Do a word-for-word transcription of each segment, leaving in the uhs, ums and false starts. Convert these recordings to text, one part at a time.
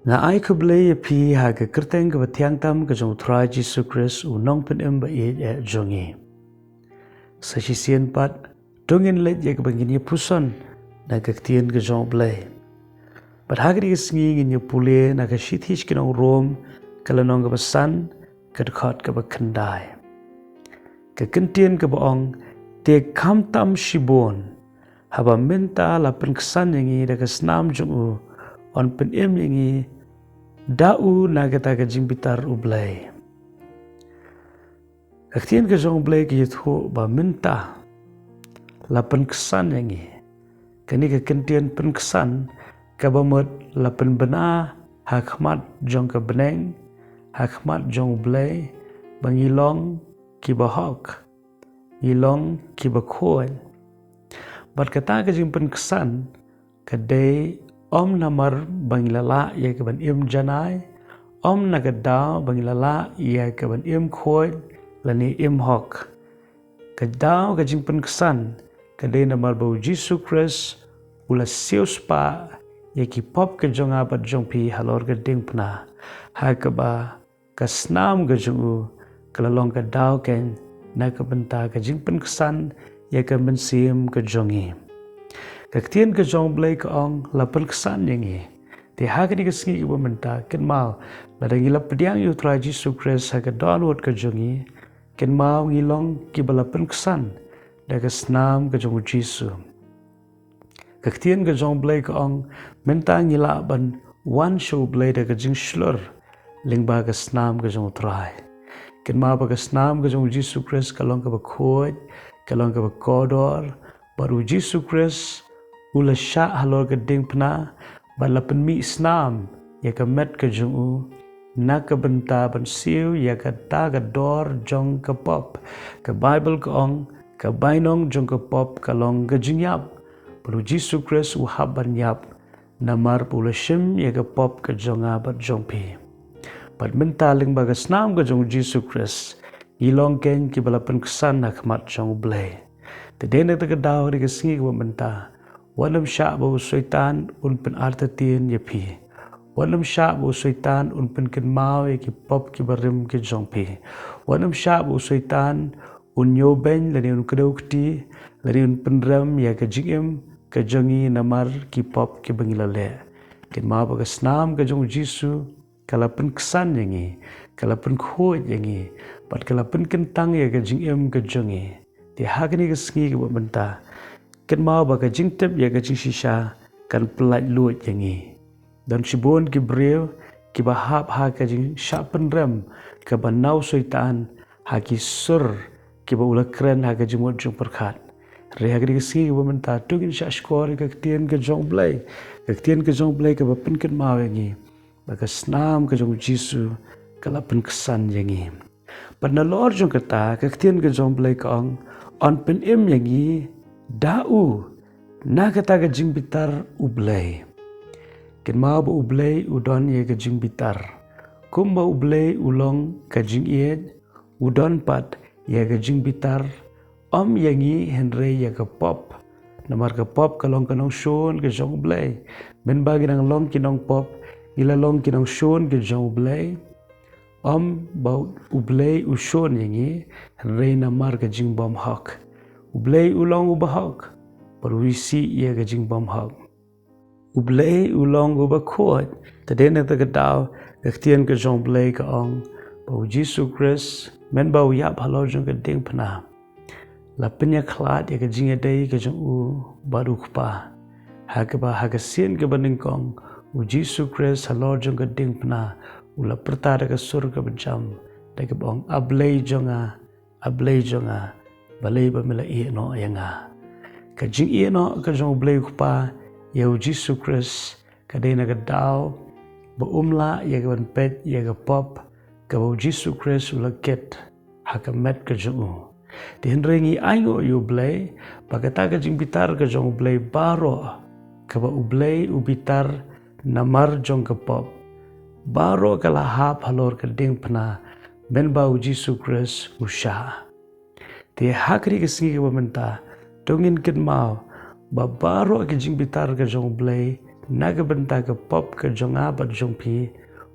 Nga ai khublei ïa phi ha ka kyrteng kaba thiang tam ka jong u Trai Jisu Khrist, u nongpynim ba ïeit eh jong ngi. Sa shisien pat, to ngin leit ïa kaba ngin ïa puson na ka ktien ka jong u Blei. Bad ha kane ka sngi ngin ïa pule na ka shithi sha ki nong Rom, ka lynnong kaba san, ka dkhot kaba khyndai. Ka kyntien kaba ong, te khamtam shibun, haba mynta la pynksan ïa ngi da ka snam jong u, yn pynim ïa ngi da u na kata ka jingbitar u Blei. Ka ktien ka jong u Blei ka ïathuh ba mynta la pynksan ïa ngi. Kane ka kyntien pynksan kaba mut la pynbna ha khmat jong ka bneng, ha khmat jong u Blei, ba ngi long kiba hok, ngi long kiba khuid. Bad kata ka jingpynksan ka dei ym namar ba ngi la lah ïa kaban im janai, ym na ka daw ba ngi la lah ïa kaban im khuid lane im hok. Ka daw ka jingpynksan ka dei namar ba u Jisu Khrist u la siewspah ïa ki pop ka jong nga bad jong phi halor ka diengphna, ha kaba ka snam ka jong u ka la long ka daw keiñ na ka bynta ka jingpynksan ïa ka mynsiem ka jong ngi. Ka ktien ka jong u Blei ka ong la pynksan ïa ngi. Te ha kane ka sngi kaba mynta, kynmaw, lada ngi la pdiang ïa u Trai Jisu Khrist ha ka dohnud ka jong ngi, kynmaw ngi long kiba la pynksan da ka snam ka jong u Jisu. Ka ktien ka jong u Blei ka ong, mynta ngi lah ban wan sha u Blei da ka jingshlur lyngba ka snam ka jong u Trai. Kynmaw ba ka snam ka jong u Jisu Khrist ka long kaba khuid, ka long kaba kordor, bad u Jisu Khrist u la shah halor ka diengphna, bad la pynmih snam ïa ka met ka jong u, na ka bynta ban siew ïa kata ka dor jong ka pop. Ka Baibl ka ong, ka bainong jong ka pop ka long ka jingïap. Bad u Jisu Khrist u hap ban ïap, namar ba u la shim ïa ka pop ka jong nga bad jong phi. Bad mynta lyngba ka snam ka jong u Jisu Khrist, ngi long keiñ kiba la pynksan ha khmat jong u Blei. Te dei na kata ka daw ha kane ka sngi kaba mynta, wat nym shah ba u Soitan un pynartatien ïa phi. Wat nym shah ba u Soitan un pynkynmaw ïa ki pop kiba rim ki jong phi. Wat nym shah ba u Soitan un ñiewbeiñ lane un kdew kti, lane un pynrem ïa ka jingim ka jong ngi namar ki pop kiba ngi la leh. Kynmaw ba ka snam ka jong u Jisu ka la pynksan ïa ngi, ka la pynkhuid ïa ngi, bad ka la pynkyntang ïa ka jingim ka jong ngi. Te ha kane ka sngi kaba mynta, kynmaw ba ka jingtip ïa ka jingshisha kan pyllait luid ïa ngi. Don shibun ki briew kiba hap ha ka jingshah pynrem kaba na u Soitan ha ki sur kiba u la kren ha ka jingmut jingpyrkhat. Hynrei ha kane ka sngi kaba mynta, to ngin shah shkor ïa ka ktien ka jong u Blei. Ka ktien ka jong u Blei kaba pynkynmaw ïa ngi ba ka snam ka jong u Jisu ka la pynksan ïa ngi. Bad nalor jong kata, ka ktien ka jong u Blei ka ong, yn pynim ïa ngi da u na kata ka jingbitar u Blei. Kynmaw ba u Blei u don ïa ka jingbitar. Kumba u Blei u long ka jingïeit, u don pat ïa ka jingbitar, ym ïa ngi hynrei ïa ka pop. Namar ka pop ka long ka nongshun ka jong u Blei. Mynba ngi dang long ki nongpop, ngi la long ki nongshun ka jong u Blei. Ym ba u Blei u shun ïa ngi, hynrei namar ka jingbymhok. U Blei u long uba hok, bad u isih ïa ka jingbymhok. U Blei u long uba khuid, te dei na kata ka daw, ka ktien ka jong u Blei ka ong, ba u Jisu Khrist, mynba u ïap halor jong ka diengphna, la pynïakhlad ïa ka jingïadei ka jong u bad u Kpa. Ha kaba ha ka sien kaba nyngkong, u Jisu Khrist halor jong ka diengphna, u la pyrta da ka sur kaba jam, da kaba ong, A Blei jong nga, A Blei jong nga, balei ba me la ïeh noh ïa nga. Ka jingïeh noh ka jong u Blei u Kpa ïa u Jisu Khrist, ka dei na ka daw ba um lah ïa ka ban peit ïa ka pop kaba u Jisu Khrist u la kit ha ka met ka jong u. Te hynrei ngi ainguh ïa u Blei, ba kata ka jingbitar ka jong u Blei baroh, kaba u Blei u bitar namar jong ka pop, baroh ka la hap halor ka diengphna, mynba u Jisu Khrist u shah. Te ha kane ka sngi kaba mynta, to ngin kynmaw, ba baroh ka jingbitar ka jong u Blei, na ka bynta ka pop ka jong nga bad jong phi,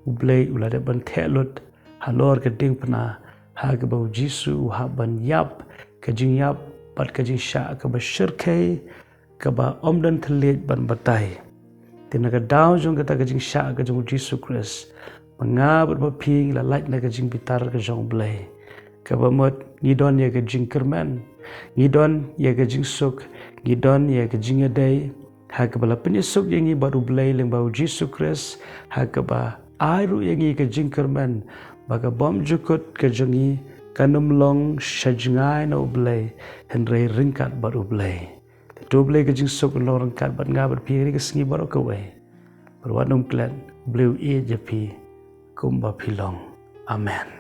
U Blei u la dep ban theh lut halor ka diengphna, ha kaba U Jisu u hap ban ïap ka jingïap bad ka jingshah kaba shyrkhei, kaba ym don thylliej ban batai. Te na ka daw jong kata ka jingshah ka jong U Jisu Khrist, ma nga bad ma phi ngi la lait na ka jingbitar ka jong U Blei. Kaba mut ngi don ïa ka jingkyrmen, ngi don ïa ka jingsuk, ngi don ïa ka jingïadei, ha kaba la pynïasuk ïa ngi bad U Blei lyngba U Jisu Khrist, ha kaba ai ruh ïa ngi ka jingkyrmen ba ka bymjukut ka jong ngi kan ym long sha jngai na U Blei, hynrei ryngkat bad U Blei. Te to U Blei ka jingsuk kan long ryngkat bad nga bad phi ha kane ka sngi baroh kawei. Bad wat nym klet, U Blei u ïeit ïa phi kumba phi long. Amen.